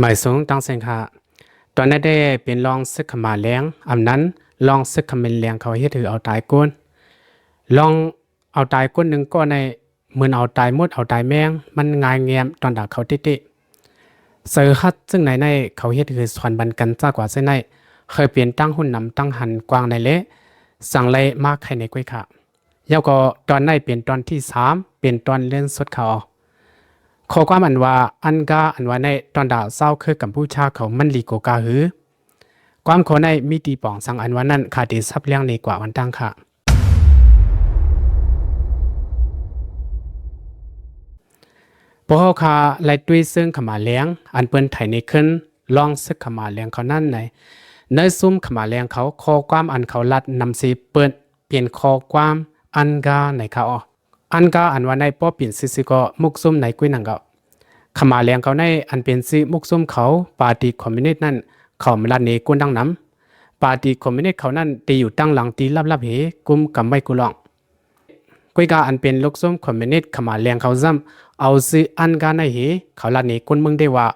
ໝາຍສອງ ຕັງເສັງຂະ ຕອນນັ້ນແດ່ເປັນລອງເສິກຂະໝາແລງ ອຳນັ້ນລອງເສິກຂະເໝັນແລງເຂົາເຮັດໃຫ້ເອົາຕາຍກົ້ນ ລອງເອົາຕາຍກົ້ນໜຶ່ງກ້ອນໃນ ເໝືອນເອົາຕາຍມົດເອົາຕາຍແມງ ມັນງ່າຍແງມຕອນດາເຂົາເຕະໆ ເຊີຮັດເຊິ່ງໃນໃນ ເຂົາເຮັດໃຫ້ສອນບັນກັນຈາກວ່າເຊິ່ງໃນ ເຄີຍເປັນຕັ້ງຮຸ່ນນຳຕັ້ງຫັນກວ້າງໃນເລ ສັງໄລມາໄຂໃນກ້ວຍຂະ. ແລ້ວກໍຕອນໃນເປັນຕອນທີສາມ ເປັນຕອນເລື່ອນສຸດເຂົາ. ຂໍ້ຄວາມອັນວ່າ ອັນກາ ອັນວ່າໃນ ຕອນດາຊາວເຄືອກຳປູຊາເຂົາມັນຫຼີໂກກາຫື? ຄວາມຂໍ້ໃນມີຕີປ່ອງສັງອັນວ່ານັ້ນ ຂ້າເຕຊັບແລງເນກວ່າວັນຕັ້ງຂະ. ພວກເຮົາຂ້າໄລ່ຕຸ້ຍເຊິ່ງຂະໝາແລງ ອັນເພິ່ນໄຖໃນເຄື່ອນລອງເສິກຂະໝາແລງເຂົານັ້ນໃນ ໃນຊຸມຂະໝາແລງເຂົາ ຂໍ້ຄວາມອັນເຂົາລັດນຳເສເປີດ ເປັນຂໍ້ຄວາມອັນກາໃນຂະອອ. ອັນກາ ອັນວ່າໃນ ພໍເປັນຊື່ໆກໍມຸກຊຸມໃນກຸ້ຍໜັງເຂົາ. ຂະໝາແລງເຂົາໃນ ອັນເປັນຊື່ມຸກຊຸມເຂົາ ປາຕີຄອມມິວນິດນັ້ນ ເຂົາມາລັດເນກ້ນດັງນຳ. ປາຕີຄອມມິວນິດເຂົານັ້ນ ທີ່ຢູ່ຕັ້ງຫຼັງທີ່ລັບໆເຫ ກຸມກຳໄວ້ກຸລອງ. ກ້ວຍກາ ອັນເປັນລູກຊຸມຄອມມິວນິດຂະໝາແລງເຂົາຊ້ຳ ເອົາຊື່ອັນກາໃນເຫ ເຂົາລັດເນກົ້ນເມືອງໄດ້ວ່າ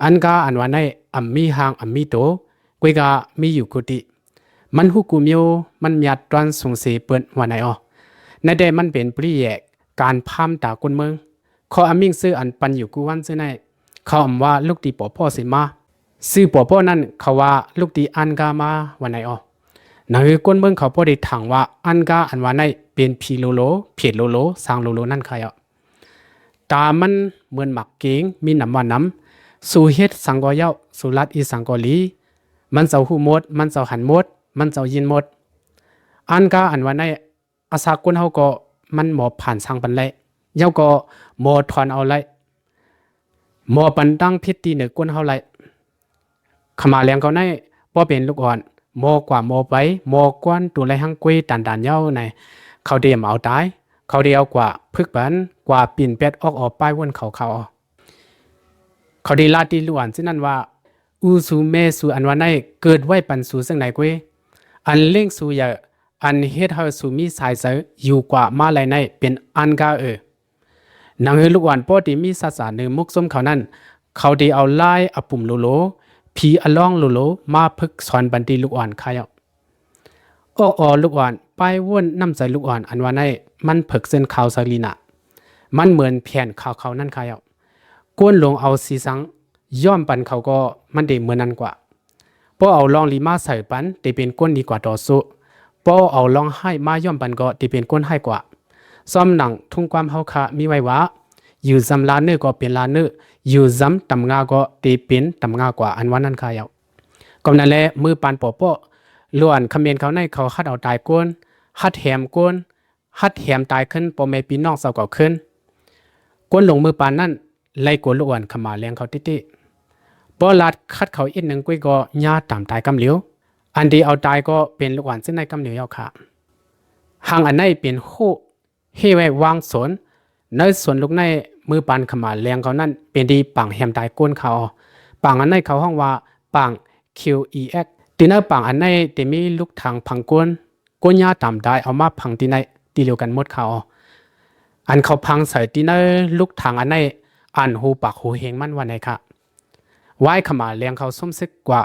ອັນກາ ອັນວ່າໃນ ອຳມີຮ່າງອຳມີໂຕ ກ້ວຍກາມີຢູ່ກຸຕິ ມັນຮູ້ກູມີວ ມັນຍາດຕອນສູງເສເປີດວ່າໃນອອ. ໃນແຕ່ມັນເປັນປຣິແຍກການພາມຕາກົ້ນເມືອງ ຂໍອຳມິງຊື່ອັນປັນຢູ່ກູວັນຊື່ໃນ ເຂົາອຳວ່າລູກຕີປໍພໍ່ເສມາ ຊື່ປໍພໍ່ນັ້ນເຂົາວ່າລູກຕີອັນກາມາວ່າໃນອອ. ໜັງສືກົ້ນເມືອງເຂົາພໍໄດ້ຖາງວ່າອັນກາອັນວ່າໃນ ເປັນຜີໂລໂລ ເຜດໂລໂລ ສາງໂລໂລນັ້ນຂະເຈົ້າ. ຕາມັນເໝືອນໝາກເກງ ມີໜຳວ່າໜຳ ສູເຮັດສັງກໍເຍົາ ສູລັດອີ່ສັງກໍຫຼີ ມັນເຈົ້າຮູ້ໝົດ ມັນເຈົ້າຫັນໝົດ ມັນເຈົ້າຍິນໝົດ. ອັນກາອັນວ່າໃນ ອາສາກົ້ນເຮົາກໍມັນໝໍຜ່ານສາງປັນໄດ້ ເຍົາກໍໝໍຖອນເອົາໄດ້ ໝໍປັນຕັ້ງຜິດຕີເໜີກົ້ນເຮົາໄດ້. ຂະໝາແລງເຂົາໃນ ບໍ່ເປັນລູກອ່ອນ ໝໍກວ່າໝໍໄປ ໝໍກວນໂຕໄລຮັ່ງກ້ວຍຕານດານເຍົາໃນ ເຂົາໄດ້ມາເອົາຕາຍ ເຂົາໄດ້ເອົາກວ່າຝຶກປັນ ກວ່າປິ່ນແປດອອກອອກປ້າຍວົນເຂົາເຂົາ. ເຂົາໄດ້ລາດຕີລູກອ່ອນເຊັ່ນນັ້ນວ່າ ອູ່ສູແມ່ສູອັນວ່າໃນ ເກີດໄວ້ປັນສູເຊິ່ງໃນກ້ວຍ ອັນລ້ຽງສູໃຫຍ່ ອັນເຮັດໃຫ້ສູມີສາຍໃຈຢູ່ກວ່າມາໄລໃນ ເປັນອັນກາເອີ. ໜັງເຮີລູກອ່ອນປ້ອທີ່ມີສັດສາເນີມຸກຊຸມເຂົານັ້ນ ເຂົາໄດ້ເອົາລາຍອາປຸ່ມໂລໂລ ຜີອາລອງໂລໂລ ມາຝຶກສອນບັນຕີລູກອ່ອນຂະເຈົ້າ. ອອກອອລູກອ່ອນ ປ້າຍວົນນ້ຳໃຈລູກອ່ອນອັນວ່າໃນ ມັນເຜິກເຊັ່ນຂາວໃສລີນະ ມັນເໝືອນແຜ່ນຂາວເຂົານັ້ນຂະເຈົ້າ. ກ້ນຫຼົງເອົາສີສັງຍ້ອມປັນເຂົາກໍມັນໄດ້ເໝືອນນັ້ນກວ່າ. ພໍເອົາລອງລີມາໃສ່ປັນ ໄດ້ເປັນກົ້ນດີກວ່າຕໍ່ສູ້ ພໍເອົາລອງຮ້າຍມາຍ້ອມປັນກໍໄດ້ເປັນກົ້ນຮ້າຍກວ່າ. ຊ້ອມໜັງທຸງຄວາມເຮົາຄະມີໄວ້ວ່າ ຢູ່ຈຳລາເນີກໍເປັນລາເນີ ຢູ່ຈຳຕຳງາກໍໄດ້ເປັນຕຳງາກວ່າ ອັນວ່ານັ້ນຂະເຈົ້າ. ກໍນັ້ນແຫຼະ ມື້ປານປໍປໍ ຫຼວນຂະເໝນເຂົາໃນ ເຂົາຮັດເອົາຕາຍກົ້ນ ຮັດແຮມກົ້ນ ຮັດແຮມຕາຍຂຶ້ນພໍ່ແມ່ພີ່ນ້ອງເຈົ້າເກົ່າຂຶ້ນ. ກົ້ນຫຼົງມື້ປານນັ້ນ ໄລ່ກົວລູກອ່ອນຂະໝາແລງເຂົາຕິຕິ ບໍ່ລາດຂັດເຂົາອີກໜຶ່ງກ້ວຍກໍຍ່າຕາມຕາຍກຳຫຼຽວ. ອັນທີ່ເອົາຕາຍກໍເປັນລູກອ່ອນເຊັ່ນໃນກຳຫຼຽວເຈົ້າຂະ. ຫາງອັນໃນເປັນໂຮເຮໄວ້ວາງສວນ ໃນສວນລູກໃນ ມື້ປານຂະໝາແລງເຂົານັ້ນ ເປັນທີ່ປາງແຮມຕາຍກົ້ນຂະອອ. ປາງອັນໃນເຂົາຮ້ອງວ່າ ປາງ ຄິວອີເອັກ ທີ່ໃນປາງອັນໃນໄດ້ມີລູກຖັງຝັງກົ້ນ ກົ້ນຍ່າຕາມຕາຍເອົາມາຝັງທີ່ໃນ ທີ່ລຽວກັນໝົດຂະອອ. ອັນເຂົາຝັງໃສ່ທີ່ໃນລູກຖັງອັນໃນ ອັນໂຮປາກໂຮເຮງມັນວ່າໃນຂະ. ວາຍຂະໝາແລງເຂົາສົມສຶກກວ່າ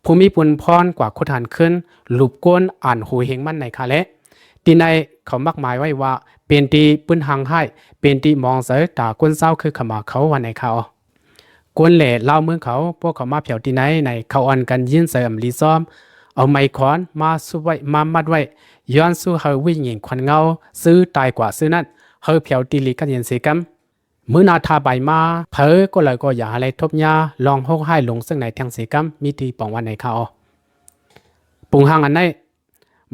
ພູມີປຸນພອນກວ່າຂຸດຫັນຂຶ້ນ ລູບກົ້ນອັນໂຮເຮງມັນໃນຂະແລະ. ທີ່ໃນເຂົາມັກໝາຍໄວ້ວ່າ ເປັນທີ່ປຶ້ນຮັງຮ້າຍ ເປັນທີ່ມອງໃສຕາກົ້ນເຈົ້າຄືຂະໝາເຂົາວ່າໃນຂະອອ. ກົ້ນແລລາວເມືອງເຂົາ ພວກເຂົາມາແຜວທີ່ໃນໃນ ເຂົາອ່ອນກັນຍິນໃສອຳລີຊ້ອມ ເອົາໄມ້ຂອນມາຊຸບໄວ້ ມາມັດໄວ້ ຍ້ອນສູ້ໃຫ້ວິນຍິງຄວັນເງົາ ຊື່ຕາຍກວ່າຊື່ນັ້ນ ໃຫ້ແຜວທີ່ລີກັນເຢັນເສກຳ. ມື້ໜ້າຖ້າໄປມາ ໃຜກໍເລີຍກໍຢ່າໃຫ້ໄລ່ທົບຍາ ລອງໂຮກຮ້າຍລົງເຊິ່ງໃນແທງເສກຳ ມີທີ່ປອງວັນໃນຂະອອ. ປຸງຫາງອັນໃນ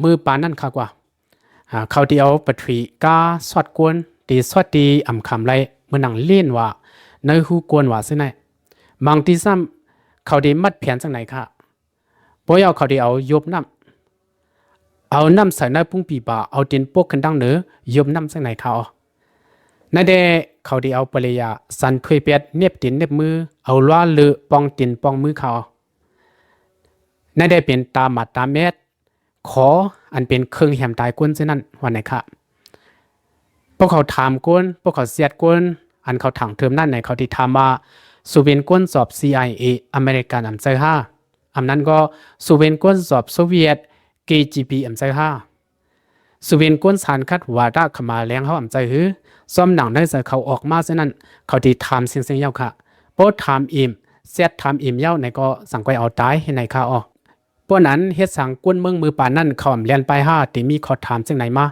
ມື້ປານນັ້ນຂະກວ່າ ອາ ເຂົາທີ່ເອົາປະຖົຍກ້າຊອດກົ້ນ ທີ່ຊອດທີ່ອຳຄຳໄລ ເໝືອນໜັງເລ່ນວ່າ ໃນຫູກວນວ່າເຊັ່ນໃນ. ບາງທີ່ຊ້ຳ ເຂົາໄດ້ມັດແຜນຈັ່ງໃນຂະ. ບໍ່ເອົາເຂົາໄດ້ເອົາຍົບນ້ຳ ເອົານ້ຳໃສ່ໃນປຸງປີປາ ເອົາຕີນປົກຂຶ້ນທາງເໜືອ ຍົບນ້ຳຈັ່ງໃນຂະອອ. ໃນແດ່ເຂົາໄດ້ເອົາປະລິຍາ ສັນຖ້ວຍແປດ ເນັບຕີນເນັບມື ເອົາລວາເລີປ່ອງຕີນປ່ອງມືຂະອອ. ໃນແດ່ເປັນຕາໝາດຕາແມດ ຂໍ ອັນເປັນເຄື່ອງແຮມຕາຍກົ້ນເຊັ່ນນັ້ນວ່າໃນຂະ. ພວກເຂົາຖາມກົ້ນ ພວກເຂົາສຽດກົ້ນ ອັນເຂົາຖາງເທີມນັ້ນໃນ ເຂົາທີ່ຖາມວ່າ ສູເປັນກົນຈອບ ຊີໄອເອ ອາເມລິກັນອຳໃຈຫາ? ອຳນັ້ນກໍ ສູເປັນກົນຈອບໂຊວຽດ ເຄຈີບີ ອຳໃຈຫາ? ສູເປັນກົນສັງກັດຫວາດາຂະໝາແລງເຮົາອຳໃຈຫື? ຊອມໜັງໃນໃຈເຂົາອອກມາເຊັ່ນນັ້ນ ເຂົາທີ່ຖາມເສັງໆ ເຈົ້າຂະ. ພໍຖາມອີ່ມ ແຊດຖາມອີ່ມເຈົ້າໃນກໍສັງໄກວເອົາຕາຍໃຫ້ໃນຂະອອ. ປ້ອນອັນເຮັດສັງກົນເມືອງມືປານນັ້ນ ເຂົາອຳແລ່ນປ້າຍຫາ ທີ່ມີຂໍ້ຖາມເຊັ່ນໃດມາ.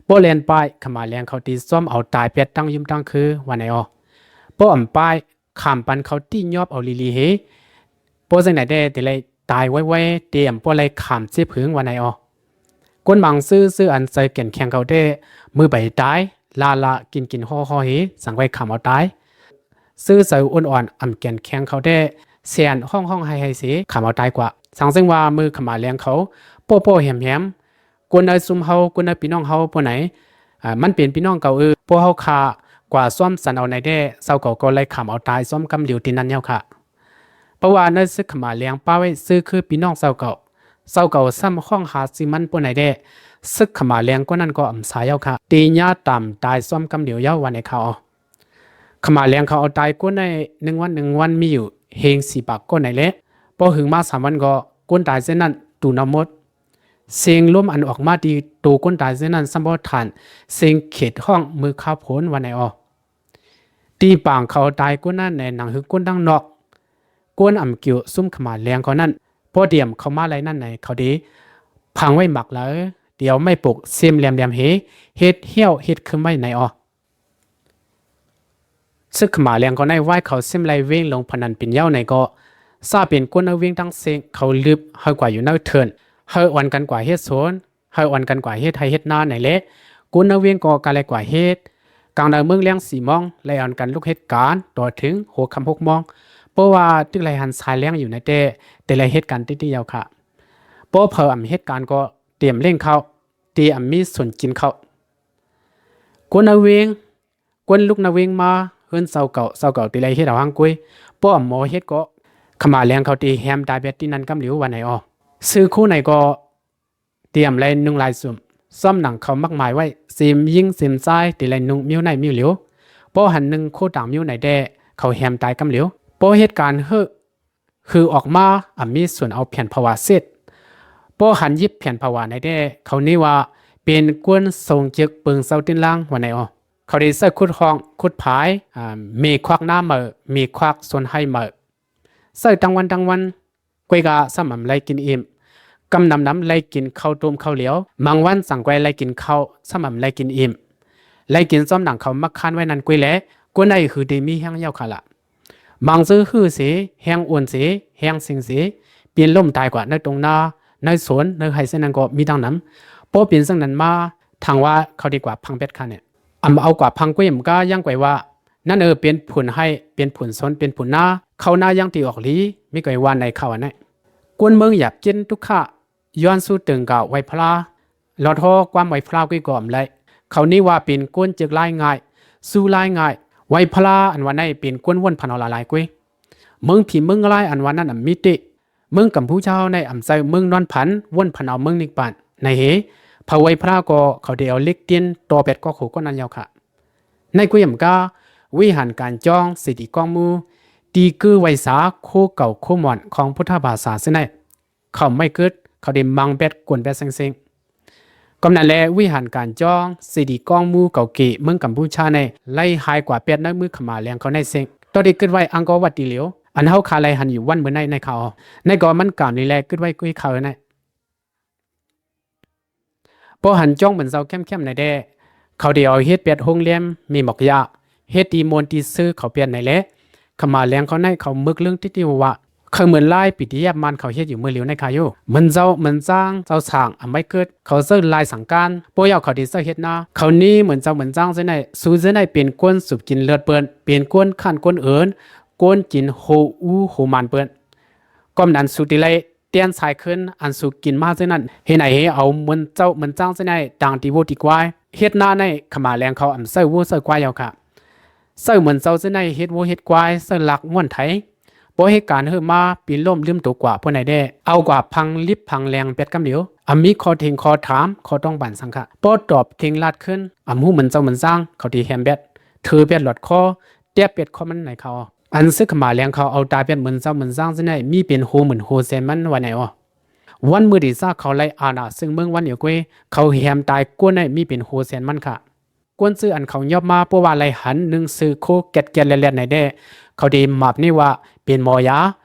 ປ້ອແລ່ນປ້າຍ ຂະໝາແລງເຂົາທີ່ຊອມເອົາຕາຍແປດຕັ້ງຍຸ່ມຕັ້ງຄືວ່າໃນອອ. ປ້ອອຳປ້າຍ ຂາມປັນເຂົາຕິຍອບເອົາລີໆເຮ. ປ້ອຈັ່ງໃດແດ່ ທີ່ໄລຕາຍໄວໆ ຕຽມປ້ອໄລຂາມເຈັບຫຶງວ່າໃນອອ. ກົນບາງຊື່ ຊື່ອັນໃຈແກ່ນແຂງເຂົາແດ່ ມືໄປຕາຍ ລາລາກິນກິນຫໍ່ຫໍ່ເຮ ສັງໄກວຂາມເອົາຕາຍ. ຊື່ໃຈອ່ອນໆ ອຳແກ່ນແຂງເຂົາແດ່ ແສນຮ້ອງຮ້ອງໄຫ້ໄຫ້ເສ ຂາມເອົາຕາຍກວ່າ. ສັງເຊິ່ງວ່າມືຂະໝາແລງເຂົາ ປ້ອໆແຮມໆ ກົນໃນຊຸມເຮົາ ກົນໃນພີ່ນ້ອງເຮົາ ພວກໃນ ອາ ມັນເປັນພີ່ນ້ອງເກົ່າເອີ ພວກເຮົາຂ້າກວ່າຊອມສັນເອົາໃນແດ່ ເຈົ້າເຂົາກໍໄລຂາມເອົາຕາຍຊອມກຳຫຼຽວທີ່ນັ້ນເຈົ້າຂະ. ເພາະວ່າໃນຊຶກຂະໝາແລງປ້າໄວ້ ຊື່ຄືພີ່ນ້ອງເຈົ້າເຂົາ ເຈົ້າເຂົາຊ້ຳຮ້ອງຫາຊື່ມັນ ພວກໃນແດ່ ຊຶກຂະໝາແລງກໍນັ້ນກໍອຳຊາຍເຈົ້າຂະ ຕີຍາຕາມຕາຍຊອມກຳຫຼຽວເຈົ້າວ່າໃນຂະອອ. ຂະໝາແລງເຂົາເອົາຕາຍກົນໃນໜຶ່ງວັນໜຶ່ງວັນ ມີຢູ່ເຮງສີ່ປາກກໍໃນແຫຼະ. ພໍຫຶງມາສາມວັນກໍ ກົນຕາຍເຊັ່ນນັ້ນ ຕູເນົ່າໝົດ. ເສັງລົມອັນອອກມາທີ່ໂຕກົນຕາຍເຊັ່ນນັ້ນ ຊຳບໍ່ທານເສັງເຂດຮ້ອງມືຄາໂພນວ່າໃນອອ. ທີ່ປາງເຂົາຕາຍກົນນັ້ນໃນໜັງຫຶກກົນທາງນອກ ກົນອຳກິວຊຸມຂະໝາແລງເຂົານັ້ນ ພໍຕຽມເຂົ້າມາໄລນັ້ນໃນ ເຂົາເດພັງໄວ້ໝາກເລີ ດຽວໄມ້ປົກເຊມແຫຼມໆເຮ ເຮັດຫ້ຽວເຮັດຄຶມໄວ້ໃນອອ. ຊຶກຂະໝາແລງເຂົາໃນ ວາຍເຂົາເຊມໄລເວງລົງພະນັນປິນເຍົາໃນກໍ ຊາເປັນກົນໃນເວງທັງເສັງ ເຂົາລຶບໃຫ້ກວ່າຢູ່ໃນເທີນ ໃຫ້ອ່ອນກັນກວ່າເຮັດສວນ ໃຫ້ອ່ອນກັນກວ່າເຮັດໄຮ່ເຮັດນາໃນແຫຼະ. ກົນໃນເວງກໍກະໄລກວ່າເຮັດ ກາງໃນເມືອງແລງສີ່ໂມງ ໄລອ່ອນກັນລຸກເຮັດການ ຕໍ່ເຖິງຫົວຄ່ຳຫົກໂມງ ເພາະວ່າຕຶກໄລຫັນສາຍແລງຢູ່ໃນແຕ່ ແຕ່ໄລເຮັດການຕິດໆເຈົ້າຂະ. ພໍເຜີອອຳເຮັດການກໍຕຽມເລັ່ງເຂົ້າ ທີ່ອຳມີສ່ວນກິນເຂົ້າ. ກົນໃນເວງ ກົນລຸກໃນເວງມາເຮືອນເຈົ້າເກົ່າ ເຈົ້າເກົ່າທີ່ໄລເຮັດເອົາຫາງກຸຍ ປ້ອມໝໍເຮັດກໍ ຂະໝາແລງເຂົາທີ່ແຮມຕາຍແບດທີ່ນັ້ນກຳຫຼຽວວ່າໃນອອ. ຊື່ຄູ່ໃນກໍ ຕຽມໄລນຸ່ງລາຍສຸມ ຊອມໜັງເຂົາມັກໝາຍໄວ້ ເສັມຍິງເສັມຊາຍ ທີ່ໄລນຸ່ງມີວໃນມີວຫຼຽວ ພໍຫັນນຸ່ງໂຄຕາງມີວໃນແດ່ ເຂົາແຮມຕາຍກຳຫຼຽວ. ພໍເຮັດການເຮີ ຄືອອກມາ ອຳມີສ່ວນເອົາແຜ່ນຜະຫວາເສດ ພໍຫັນຢິບແຜ່ນຜະຫວາໃນແດ່ ເຂົານີ້ວ່າເປັນກວນຊົງເຈິກເປິງເຊົາຕື່ນລາງວ່າໃນອອ. ເຂົາໄດ້ໃຊ້ຂຸດຮ່ອງຂຸດຜາຍ ອາ ເມຄວັກນາເໝີ ເມຄວັກສວນໄຮ່ເໝີ ໃຊ້ທັງວັນທັງວັນ ກວຍກະຊ້ຳອຳໄລກິນອີ່ມ ກຳນຳນຳໄລກິນເຂົ້າຕົ້ມເຂົ້າຫຼຽວ ບາງວັນສັງກວຍໄລກິນເຂົ້າ ຊ້ຳອຳໄລກິນອີ່ມ ໄລກິນຊອມໜັງເຂົາມັກຄານໄວ້ນັ້ນກວຍແລ ກວນໃນຄືໄດ້ມີແຮງເຍົາຂະລະ. ບາງຊື່ຫືເສ ແຮງອ່ອນເສ ແຮງເສັງເສ ປິ່ນລົ້ມຕາຍກວ່າໃນຕົງນາ ໃນສວນ ໃນໄຮ່ເຊັ່ນນັ້ນກໍມີດັ່ງນັ້ນ. ພໍເປັນເຊັ່ນນັ້ນມາ ທາງວ່າເຂົາດີກວ່າພັງແບດຄະແນນ ອຳເອົາກວ່າພັງກວຍມກາ ຍັງກວຍວ່າ ນັ້ນເອີ ເປັນຜົນໄຮ່ ເປັນຜົນສວນ ເປັນຜົນນາ ເຂົ້ານາຍັງຕີອອກຫຼີ ມີກວຍວ່າໃນເຂົາອັນນັ້ນ. ກວນເມືອງຢາກກິນຕຸກຂະ ຍ້ອນສູ້ຕຶງກາວໄຫວ້ພະລາ ລອດຫໍຄວາມໄຫວ້ພະລາກວຍກໍອຳໄລ ເຂົານີ້ວ່າເປັນກວນເຈິກລາຍງ່າຍ ສູ້ລາຍງ່າຍ ໄຫວ້ພະລາອັນວ່າໃນເປັນກວນວົນພັນເອົາລາຍໆກວຍ ເມືອງຜີເມືອງລາຍອັນວ່ານັ້ນອຳມີເຕ ເມືອງກຳພູຊາເຮົາໃນອຳໃຈເມືອງນອນພັນ ວົນພັນເອົາເມືອງນິກບານ ໃນເຮ ພະໄຫວ້ພະລາກໍເຂົາໄດ້ເອົາເຫຼັກຕີນຕໍ່ແປດກໍໂຂກໍນັ້ນເຈົ້າຂະ. ໃນກວຍມກາ ວິຫານການຈອງ ເຈດີກອງໝູ່ ຕີຄືໄຫວ້ສາ ໂຄເກົ່າໂຄໝອນຂອງພຸດທະພາສາເຊັ່ນໃດ ເຂົາໄມ່ເກີດ ເຂົາໄດ້ມັງແບດກວນແບດເສັງໆ. ກຳນັ້ນແລ ວິຫານການຈອງ ເຈດີກອງໝູ່ເກົ່າເກເມືອງກຳພູຊາໃນ ໄລ່ຫາຍກວ່າແປດໃນມືຂະໝາແລງເຂົາໃນເສັງ ຕ້ອງໄດ້ເກີດໄວ້ອັງກໍວັດຕີຫຼຽວ ອັນເຮົາຄາໄລ່ຫັນຢູ່ວັນມື້ໃນໃນເຂົາ ໃນກໍມັນກາມນີ້ແລ ເກີດໄວ້ກຸຍເຂົາໃນ ພໍຫັນຈອງເໝືອນເຈົ້າແຄມໆໃນແດ່ ເຂົາໄດ້ເອົາເຮັດແປດໂຮງແຮມ ມີໝອກຢາ ເຮັດຕີມ່ວນຕີຊື່ເຂົາແປດໃນແລ ຂະໝາແລງເຂົາໃນເຂົາເມິກເລື່ອງຕິດຕິວະ ຄືເໝືອນລາຍປີຕິຍາບມານເຂົາເຮັດຢູ່ມື້ຫຼຽວໃນຄາໂຍ ເໝືອນເຈົ້າເໝືອນຈ້າງ ເຈົ້າຊ່າງອຳໄວ້ເກີດ ເຂົາເຊີນລາຍສັງການ ໂປ້ຍາວເຂົາໄດ້ເຊີເຮັດນາ ເຂົານີ້ເໝືອນເຈົ້າເໝືອນຈ້າງເຊັ່ນໃດ ຊູເຊັ່ນໃດເປັນກວນສູບກິນເລືອດເປີນ ເປັນກວນຂ້ານກວນເອີນ ກວນກິນໂຫອູໂຫມານເປີນ ກອມນັ້ນສູຕິໄລ ແຕ່ນສາຍຄືນ ອັນສູກິນມາເຊັ່ນນັ້ນ ເຮັດໃຫ້ເຮົເອົາເໝືອນເຈົ້າເໝືອນຈ້າງເຊັ່ນໃດ ຕ່າງຕີໂວຕີກວາຍ ເຮັດນາໃນຂະໝາແລງເຂົາອຳເຊີໂວເຊີກວາຍເອົາຂະ ເຊີເໝືອນເຈົ້າເຊັ່ນໃດ ເຮັດໂວເຮັດກວາຍ ເຊີລັກງວນໄຖ ພໍເຮັດການເຮີມາ ປີນລົ້ມລືມໂຕກວ່າພວກໃນແດ່ ເອົາກວ່າພັງລິບພັງແລງແປດກຳຫຼຽວ ອຳມີຂໍ້ເຖິງຂໍ້ຖາມ ຂໍ້ຕ້ອງບານສັງຂະ ພໍຕອບເທັງລາດຄືນ ອຳຮູ້ເໝືອນເຈົ້າເໝືອນຈ້າງ ເຂົາທີ່ແຮມແບດ ຖືແບດຫຼອດຄໍ ແຕບແບດຂໍ້ມັນໃນເຂົາ ອັນຊຶກຂະໝາແຫຼງເຂົາເອົາຕາຍເປັນໝື່ນເຈົ້າໝື່ນຊ້າງຊີ້ນະ ມີເປັນໂຫໝື່ນໂຫແສນມັນວ່າແນວ. ວັນມື້ທີ່ຊາກເຂົາໄລ່ອານາຊຶກເມືອງວັນຢູ່ເກວຍ ເຂົາແຫມຕາຍກ້ວນໃນມີເປັນໂຫແສນມັນຄ່ະ. ກ້ວນຊື່ອັນເຂົາຍອບມາ ເພາະວ່າໄລ່ຫັນໜຶ່ງຊື່ໂຄແກັດແກັດແລ້ວໃນແດ່ ເຂົາໄດ້ໝາບນີ້ວ່າເປັນໝໍຢາ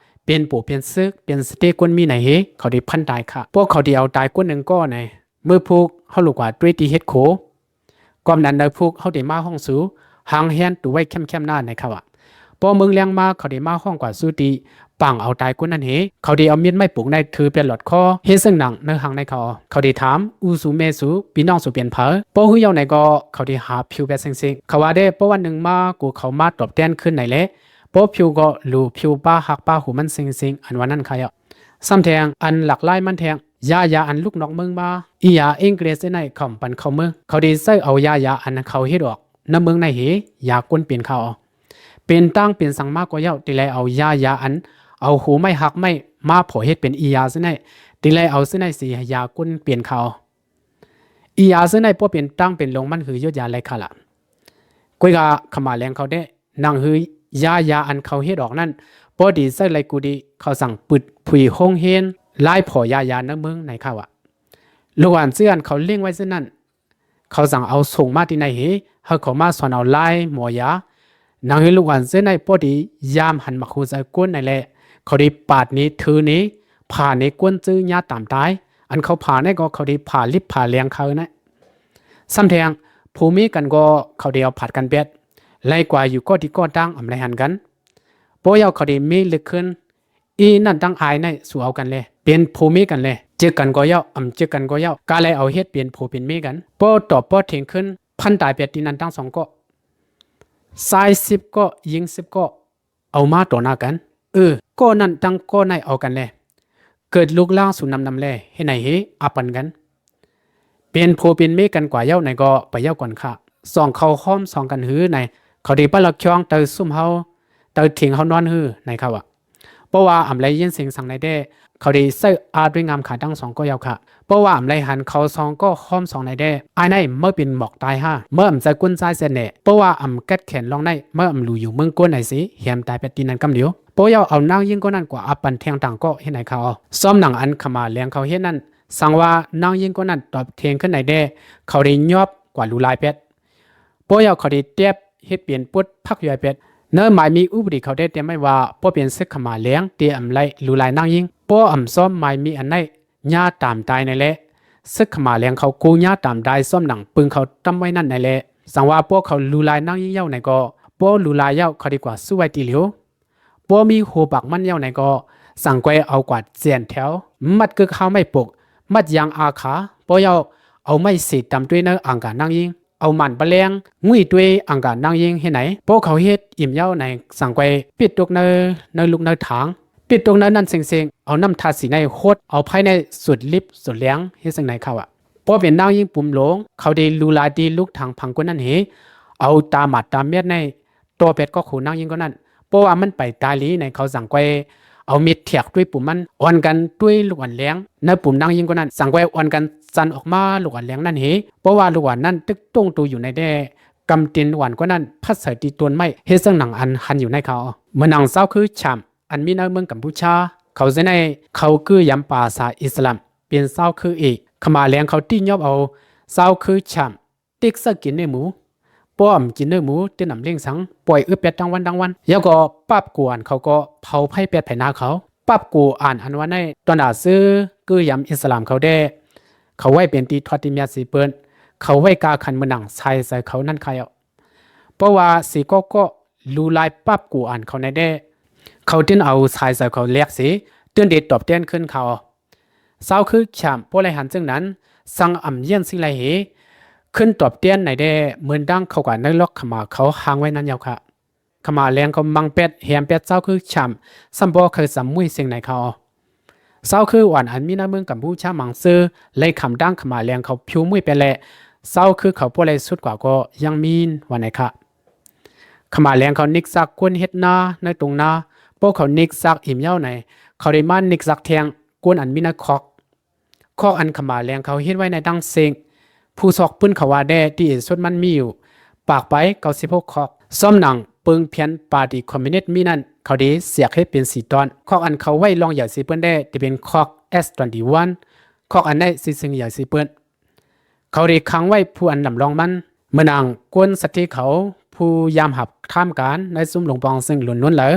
ເປັນປູເປັນຊຶກ ເປັນສະເຕກ້ວນມີໃນເຮ ເຂົາໄດ້ພັນຕາຍຄ່ະ. ພວກເຂົາໄດ້ເອົາຕາຍກ້ວນໜຶ່ງກໍໃນ ເມື່ອພວກເຮົາລູກວ່າດ້ວຍທີ່ເຮັດໂຄ ກອມນັ້ນໃນພວກເຮົາໄດ້ມາຫ້ອງສູ ຫາງແຮນຕູໄວ້ແຄມໆໜ້າໃນເຂົາວ່າ. ພໍເມືອງແລງມາ ເຂົາໄດ້ມາຮ້ອງກວ່າສູ່ທີ່ປາງເອົາຕາຍກົ້ນນັ້ນເຮ ເຂົາໄດ້ເອົາມີດໄມ້ປຸກໃນຖືເປັນຫຼອດຄໍ ເຮັດເຊິ່ງໜັງໃນຫາງໃນເຂົາ. ເຂົາໄດ້ຖາມ ອູ່ສູແມ່ສູ ພີ່ນ້ອງສູເປັນໃຜ? ພໍຮູ້ເຍົາໃນກໍເຂົາໄດ້ຫາຜິວແບບເຊັງໆ ເຂົາວ່າເດ້. ພໍວັນໜຶ່ງມາ ກູເຂົາມາຕອບແທນຄືນໃນແລ ພໍຜິວກໍຫຼູຜິວປ້າຮັກປ້າຫູມັນເຊັງໆ ອັນວ່ານັ້ນຄ່ະເຍົາ. ຊ້ຳແທງອັນຫຼັກຫຼາຍມັນແທງ ຢາຢາອັນລຸກນອກເມືອງມາ ອີຢາເອັງກິດໃນເຂົາປັນເຂົ້າເມືອງ ເຂົາໄດ້ໃຊ້ເອົາຢາຢາອັນເຂົາເຮັດອອກນຳເມືອງໃນເຮ ຢາກົ້ນເປັນເຂົາ ເປັນຕ່າງເປັນສັງມາກວ່າເຍົາ ຕິໄລເອົາຢາຢາອັນເອົາຫູໄມ້ຮັກໄມ້ມາພໍເຮັດເປັນອີຢາຊື່ໃນ ຕິໄລເອົາຊື່ໃນສີຢາກົ້ນເປັນເຂົາ ອີຢາຊື່ໃນບໍ່ເປັນຕ່າງເປັນລົງມັນຄືຢົດຢາໄລຄະລະ ກວຍກາຂະໝາແຫຼງເຂົາເດ້ ໜັງຮືຢາຢາອັນເຂົາເຮັດອອກນັ້ນ ພໍດີໃຊ້ໄລກູດີ ເຂົາສັ່ງປຶດຜຸຍໂຮງຮຽນ ລາຍພໍຢາຢາໃນເມືອງໃນເຂົາວ່າ ລູກອານເຊື່ອອັນເຂົາລ້ຽງໄວ້ເຊັ່ນນັ້ນ ເຂົາສັ່ງເອົາສົ່ງມາທີ່ໃນເຮ ໃຫ້ເຂົາມາສອນເອົາລາຍໝໍຢາ ໜັງຮືລູກອານເຊັ່ນໃນ ພໍດີຍາມຫັນມາຄູໃສ່ກົ້ນໃນແລ ເຂົາໄດ້ປາດໜີ ຖືໜີ ຜ່າໜີກ້ນຈື່ຍາຕາມຕາຍ ອັນເຂົາຜ່າໃນກໍເຂົາໄດ້ຜ່າລິບຜ່າແຫຼງເຂົາໃນ ຊ້ຳແທງ ຜົວເມຍກັນກໍເຂົາໄດ້ເອົາຜາດກັນແບດ ໄລກວ່າຢູ່ກໍທີ່ກໍຕ່າງອຳໄລຫັນກັນ ພໍເຍົາເຂົາໄດ້ເມເລິກຂຶ້ນ ອີນັ້ນຕັ້ງອາຍໃນສູ່ເອົາກັນແລ ເປັນຜົວເມຍກັນແລ ເຈີກັນກໍເຍົາ ອຳເຈີກັນກໍເຍົາ ກະໄລເອົາເຮັດເປັນຜົວເປັນເມກັນ ພໍຕອບພໍຖຽງຂຶ້ນ ພັນຕາຍແບດທີ່ນັ້ນທັງສອງກໍ ຊາຍສິບກໍຍິງສິບກໍ ເອົາມາຕໍ່ໜ້າກັນ ເອີ ກໍນັ້ນຕັ້ງກໍໃນເອົາກັນແລ ເກີດລູກລ້າງສູນຳນຳແລ ເຮັດໃນເຮ ອາປັນກັນ ເປັນຜົວເປັນເມກັນກວ່າເຍົາໃນກໍໄປເຍົາກ່ອນຄ່ະ ສອງເຂົາຫ້ອມສອງກັນຮືໃນ ເຂົາໄດ້ປະລັກຄອງເຕີຊຸ່ມເຮົາ ເຕີຖຽງເຮົານອນຮືໃນເຂົາວ່າ ເພາະວ່າອຳໄລຍິນເສຍງສັງໃນແດ່ ເຂົາໄດ້ໃຊ້ອາດດ້ວຍງາມຂາທັງສອງກໍເຍົາຄ່ະ ເພາະວ່າອຳໄລຫັນເຂົາສອງກໍຫ້ອມສອງໃນແດ່ ອາຍໃນເມື່ອເປັນໝອກຕາຍຫາ ເມື່ອອຳໃຈກົ້ນຊາຍແສນແດ່ ເພາະວ່າອຳກັດແຂນລອງໃນ ເມື່ອອຳຫຼູຢູ່ເມືອງກົ້ນໃນສີ ແຫມຕາຍແບດທີ່ນັ້ນກຳຫຼຽວ ພໍເຍົາເອົານາງຍິງກໍນັ້ນກວ່າອາປັນແທງຕ່າງກໍເຮັດໃນເຂົາ ຊ້ອມໜັງອັນຂະໝາແຫຼງເຂົາເຮັດນັ້ນ ສັງວ່ານາງຍິງກໍນັ້ນຕອບແທງຂຶ້ນໃນແດ່ ເຂົາໄດ້ຍອບກວ່າຫຼູຫຼາຍແປດ ພໍເຍົາເຂົາໄດ້ແຕບເຮັດເປັນປົດຜັກຢອຍແປດ ເນີໝາຍມີອຸປະຕິເຂົາໄດ້ແຕ້ມໄວ້ວ່າ ບໍ່ເປັນຊຶກຂະໝາແຫຼງທີ່ອຳໄລຫຼູຫຼາຍນາງຍິງ ພໍອຳຊ້ອມໝາຍມີອັນໃນ ຍາຕາມຕາຍໃນແລ ຊຶກຂະໝາແຫຼງເຂົາກູຍາຕາມຕາຍ ຊ້ອມໜັງປຶງເຂົາຕຳໄວ້ນັ້ນໃນແລ ສັງວ່າພວກເຂົາຫຼູຫຼາຍນາງຍິງເຍົາໃນກໍ ພໍຫຼູຫຼາຍເຍົາເຂົາດີກວ່າສູ້ໄວ້ຕີຫຼຽວ ພໍມີໂຮປາກມັນເຍົາໃນກໍ ສັງແກວເອົາກວາດແຈນແຖວ ມັດກຶກຮາວໄມ້ປົກ ມັດຢາງອາຂາ ພໍເຍົາເອົາໄມ້ສີຕຳດ້ວຍເນີອັງການາງຍິງ ເອົາໝານປະແລງງຸ້ຍດ້ວຍອັງການນາງຍິງເຮັດໃນ ພໍເຂົາເຮັດອີ່ມເຍົາໃນ ສັງແກວປິດຕົກເນີ ເນີລູກເນີຖາງ ປິດຕົກເນີນັ້ນເຊັງໆ ເອົານ້ຳທາດສີໃນຫົດ ເອົາໄພໃນສູດລິບສູດແຫຼງ ເຮັດຈັ່ງໃດເຂົາອະ ພໍເປັນນາງຍິງປຸມຫຼົງ ເຂົາໄດ້ຫຼູຫຼາຍທີ່ລູກທາງພັງກົນນັ້ນເຮ ເອົາຕາໝາດຕາແມດໃນ ຕໍ່ແປດກໍໂຄນາງຍິງກໍນັ້ນ ເພາະວ່າມັນໄປຕາຍຫຼີໃນ ເຂົາສັງແກວເອົາມີດແທກດ້ວຍປຸມມັນ ອ່ອນກັນດ້ວຍລູກອ່ອນແຫຼງ ໃນປຸມນາງຍິງກໍນັ້ນ ສັງແກວອ່ອນກັນສັ່ນອອກມາລູກອ່ອນແຫຼງນັ້ນເຮ ເພາະວ່າລູກອ່ອນນັ້ນຕຶກຕົງໂຕຢູ່ໃນແດ່ ກຳຕີນອ່ອນກໍນັ້ນພັດໃສ່ທີ່ຕົ້ນໄມ້ ເຮັດຈັ່ງໜັງອັນຫັນຢູ່ໃນເຂົາ ເໝືອນໜັງຊາວຄືຊາມ ອັນມີໃນເມືອງກຳປູຊາ ເຂົາເອີ້ນໃນ ເຂົາຄືຢຳປາສາອິດສະລາມ ເປັນຊາວຄືເອກ ຂະໝາແຫຼງເຂົາຕິຍອບເອົາຊາວຄືຊາມ ຕິກໃສ່ກິນເນື້ອໝູ ປ້ອມກິນເນື້ອໝູ ຕິນອຳເລ້ງສັງ ປ່ອຍອຶດແປດທັງວັນທັງວັນ ແລ້ວກໍປັບກູອ່ານເຂົາກໍເຜົາໄຟແປດໄຟນາເຂົາ ປັບກູອ່ານອັນວ່າໃນ ຕອນໜ້າຊື່ຄືຢຳອິດສະລາມເຂົາແດ່ ເຂົາໄວ້ເປັນທີ່ທອດທີ່ແມດສີເປິ້ນ ເຂົາໄວ້ກາຂັນເໝືອນໜັງຊາຍໃສ່ເຂົານັ້ນຄາຍເອົາ ເພາະວ່າສີກໍກໍ ລູລາຍປັບກູອ່ານເຂົາໃນແດ່ ເຂົາຈຶ່ງເອົາຊາຍໃສ່ເຂົາແລກເສ ຈຶ່ງໄດ້ຕອບແທນຄືນເຂົາ ຊາວຄືຂາມບໍ່ໄດ້ຫັນເຊິ່ງນັ້ນ ສັງອຳຢ້ຽນຊິໄລເຮ ຂຶ້ນຕອບແທນໃນແດ່ ເໝືອນດັ່ງເຂົາກະໃນລັອກຂະໝາເຂົາຫາງໄວ້ນັ້ນຍາວຄະ ຂະໝາແຫຼງເຂົາມັງແປດແຮມແປດຊາວຄືຂາມ ສ່ຳບໍ່ເຄີຍສຳມຸຍເສັງໃນເຂົາ ຊາວຄືອ່ອນອັນມີໃນເມືອງກຳປູຊາມັງເຊີ ໄລ່ຂຳດັ່ງຂະໝາແຫຼງເຂົາຜິວມຸ້ຍແປແລະ ຊາວຄືເຂົາບໍ່ໄດ້ສຸດກວ່າກໍຍັງມີນວ່າໃນຄະ ຂະໝາແຫຼງເຂົານິກຊັກກ້ນເຮັດນາໃນຕົງນາ ພວກເຂົານິກຊັກອີ່ມເຍົາໃນ ເຂົາໄດ້ມານິກຊັກແທງກ້ນອັນມີໃນຄອກ ຄອກອັນຂະໝາແຫຼງເຂົາເຮັດໄວ້ໃນຕັ້ງເສັງ ຜູ້ຊອກປືນເຂົາວ່າແດ່ ທີ່ເອສຸດມັນມີຢູ່ປາກໄປເກົ້າສິບຫົກຄອກ ຊ້ອມໜັງ ເປິງແຜ່ນປາຕີຄອມມິວນິດມີນັ້ນ ເຂົາໄດ້ສຽກເຮັດເປັນສີ່ຕອນ. ຄອກອັນເຂົາໄວ້ລອງໃຫຍ່ຊິເປີ້ນແດ່ ທີ່ເປັນຄອກ S twenty-one ຄອກອັນໃນຊື່ເຊິ່ງໃຫຍ່ຊິເປີ້ນ. ເຂົາໄດ້ຂັງໄວ້ຜູ້ອັນລຳລອງມັນ ເໝືອນດັ່ງກົນສະເທເຂົາ ຜູ້ຍາມຮັບທາມການໃນຊຸມຫຼົງປອງເສັງຫຼວນນຸນເລີຍ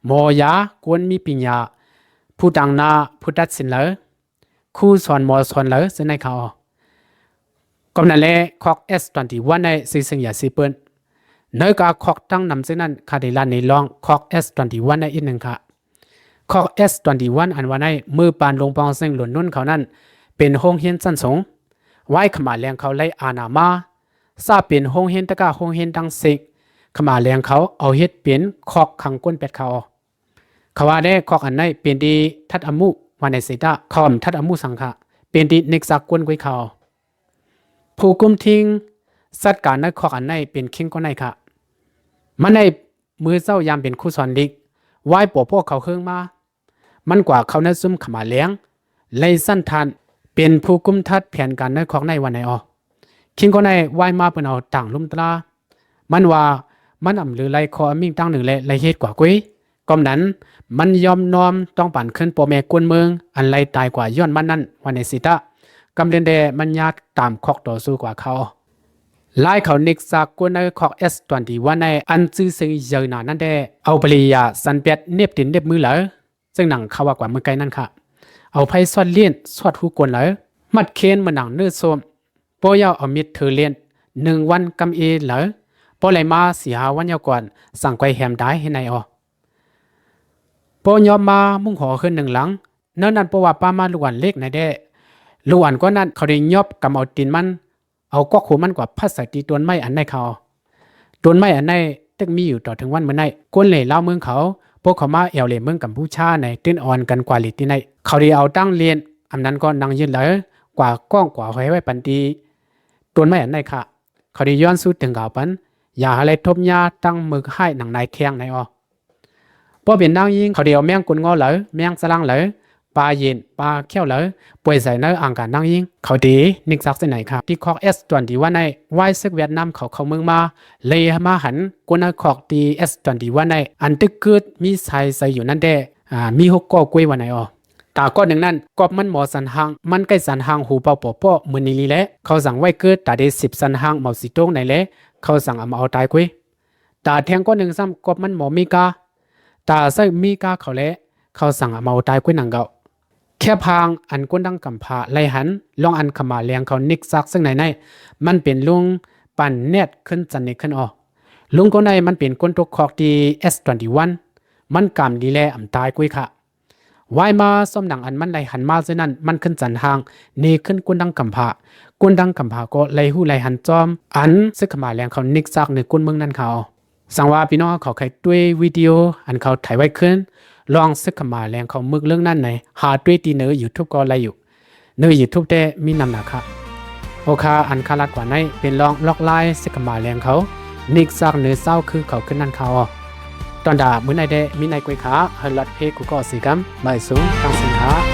ໝໍຢາ ຄົນມີປີນຍາ ຜູ້ຕາງໜ້າ ຜູ້ຕັດສິນເລີຍ ຄູສອນໝໍສອນເລີຍ ເຊິ່ງໃນເຂົາ. ກໍນັ້ນແຫຼະ ຄອກ S twenty-one ໃນຊື່ເຊິ່ງຢາຊິເປີ້ນ. ເນີກາຄອກທັງນຳເຊິ່ງນັ້ນ ຂ້າໄດ້ລານໃນລອງຄອກ S twenty-one ໃນອີກໜຶ່ງຄະ. ຄອກ S twenty-one ອັນວ່າໃນ ເມື່ອປານຫຼົງປອງເສັງຫຼວນນຸນເຂົານັ້ນ ເປັນໂຮງຮຽນຊັ້ນສູງ. ວາຍຂະໝາແລງເຂົາໄລ່ອານາມາ ສາເປັນໂຮງຮຽນຕະກະໂຮງຮຽນຕັງເສັກ ຂະໝາແລງເຂົາເອົາເຮັດເປັນຄອກຂັງກົ້ນແປດເຂົາ. ເຂົາວ່າແດ່ ຄອກອັນໃນເປັນທີ່ທັດອະມຸ ວ່າໃນເສຕະ ເຂົາອຳທັດອະມຸສັງຄະ ເປັນທີ່ເນັກສາກົນກວຍເຂົາ. ຜູ້ກຸມທິງຈັດການໃນຄອກອັນໃນເປັນຄິງກໍໃນຄະ. ມັນໃນມື້ເຊົ້າຍາມເປັນຄູສອນດິກ ວາຍປົວພວກເຂົາເຮີງມາ ມັນກວ່າເຂົ້າໃນຊຸມຂະໝາແລງ ໄລ່ຊັ້ນທ່ານ ເປັນຜູ້ກຸມທັດແຜນການໃນຄອກໃນ ວ່າໃນອອ. ຄິງກໍໃນວາຍມາເປັນເອົາຕ່າງລຸ່ມຕາລາ ມັນວ່າມັນອຳລືໄລ່ຄໍອາມິງຕັ້ງໜຶ່ງ ແລະ ໄລ່ເຮັດກວ່າກຸຍ. ກໍນັ້ນ ມັນຍອມນ້ອມຕ້ອງປານຄືນພໍ່ແມ່ກົນເມືອງ ອັນໄລ່ຕາຍກວ່າຍ້ອນມັນນັ້ນ ວ່າໃນເສຕະ. ກຳເລັນແດ່ມັນຍາດຕາມຄອກຕໍ່ສູ້ກວ່າເຂົາ. ລາຍເຂົາເນັກສາກົນໃນຄອກ S twenty-one ໃນ ອັນຊື່ເຊິ່ງເຢີໜານັ້ນແດ່ ເອົາປະລິຍາສັນແປດເນັບຕີນເນັບມືເລີຍ ເຊິ່ງໜັງເຂົາວ່າກວ່າເມື່ອໄກນັ້ນຄະ. ເອົາໄຟຊອດລ້ຽນຊອດຫູກົນເລີຍ ມັດເຄນເໝືອນໜັງເນື້ອໂຊມ ໂປ້ຍາວເອົາມິດຖືເລ່ນ ໜຶ່ງວັນກຳເອເລີຍ ໂປ້ໄລ່ມາສີ່ຫ້າວັນຍາວກ່ອນ ສັ່ງໄກວແຮມດາຍໃຫ້ໃນອອ. ໂປ້ຍອບມາມຸງຫໍເຮືອນໜຶ່ງຫຼັງ ເນີນັ້ນໂປ້ວ່າປ້າມາລູກອັນເລັກໃນແດ່ ລູກອັນກວ່ານັ້ນ ເຂົາໄດ້ຍອບກຳເອົາຕີນມັນ ເອົາກອກຫູມັນກວ່າພັດໃສ່ຕີຕົ້ນໄມ້ອັນໃນເຂົາ. ຕົ້ນໄມ້ອັນໃນຕຶກມີຢູ່ຕໍ່ເຖິງວັນມື້ໃນ ກົນເຫຼລາວເມືອງເຂົາ ພວກເຂົາມາແອວເຫຼເມືອງກຳປູຊາໃນ ຕື່ນອ່ອນກັນກວ່າເຫຼທີ່ໃນ ເຂົາໄດ້ເອົາຕັ້ງເລນ ອຳນັ້ນກໍນັ່ງຍືນເລີ ກວ່າກ້ອງກວ່າຫອຍໄວ້ປັນຕີ ຕົ້ນໄມ້ອັນໃນຄະ. ເຂົາໄດ້ຍ້ອນສູ້ຕຶງກາວປັນ ຢ່າໃຫ້ໄລ່ທົບຍາຕັ້ງເມີກຮ້າຍໜັງນາຍແທງໃນອອ. ພໍເປັນນາງຍິງ ເຂົາໄດ້ເອົາແມງກົນງໍເລີ ແມງສະຫຼັງເລີ ປາເຢັນ ປາແຂ້ວເລີ ປ່ວຍໃສ່ໃນອ່າງການນາງຍິງ ເຂົາເດນິກຊັກເຊັ່ນໃນຄະ. ທີ່ຄອກ S twenty-one ໃນ ວາຍເສິກຫວຽດນາມເຂົາເຂົ້າເມືອງມາ ເລີຍມາຫັນກົນໃນຄອກທີ່ S twenty-one ໃນ ອັນຕຶກກືດມີຊາຍໃສ່ຢູ່ນັ້ນແດ່ ອາ ມີຫົກກໍກ້ວຍວ່າໃນອອ. ຕາກ້ອນໜຶ່ງນັ້ນ ກອບມັນໝໍສັນຫາງ ມັນໃກ້ສັນຫາງຫູເປົ່າປໍ້ໆ ມື້ນີ້ລີແຫຼະ ເຂົາສັ່ງໄວ້ເກີດ ຕາເດສິບສັນຫາງເໝົາສີໂຕ້ງໃນແລ ເຂົາສັ່ງອຳເອົາຕາຍກ້ວຍ. ຕາແທງກ້ອນໜຶ່ງຊ້ຳ ກອບມັນໝໍມີກາ ຕາໃສ່ມີກາເຂົາແລ ເຂົາສັ່ງອຳເອົາຕາຍກ້ວຍໜັງເກົ່າ. ແຄບຫາງອັນກົ້ນດັງກຳພາໄລ່ຫັນ ລອງອັນຂະໝາແລງເຂົານິກຊັກເຊິ່ງໃນໃນ ມັນເປັນລຸງປັນແນດຂຶ້ນຈັນນີ້ຂຶ້ນອອ. ລຸງກໍໃນມັນເປັນກົ້ນຕົກຄອກທີ່ S twenty-one ມັນກາມດີແລອຳຕາຍກ້ວຍຄະ. ວາຍມາຊອມໜັງອັນມັນໄລ່ຫັນມາເຊັ່ນນັ້ນ ມັນຂຶ້ນຈັນຫາງ ເນຂຶ້ນກົ້ນດັງກຳພາ ກົ້ນດັງກຳພາກໍໄລ່ຫູໄລ່ຫັນຈອມ ອັນເສິກຂະໝາແລງເຂົານິກຊັກໃນກົ້ນເມືອງນັ້ນເຂົາ. ສັງວ່າພີ່ນ້ອງເຂົາໃຄ່ຕົວະວິດີໂອ ອັນເຂົາຖ່າຍໄວ້ຂຶ້ນ ລອງເສິກຂະໝາແລງເຂົາເມືກເລື່ອງນັ້ນໃນ ຫາຕົວະທີ່ເນີ YouTube ກໍໄດ້ຢູ່ ເນີ YouTube ແຕ່ມີນຳໜາຄະ. ໂອຄາ ອັນຄາລັດກວ່າໃນ ເປັນລອງລອກລາຍເສິກຂະໝາແລງເຂົາ ນິກຊັກເນີຊາວຄືເຂົາຂຶ້ນນັ້ນຄະອອ. ຕອນດາມື້ໃນແດ່ມີໃນກ້ວຍຄະ ໃຫ້ລັດເພກກູກໍເສກຳ ບາຍສູງ ທັງສິນຄະ.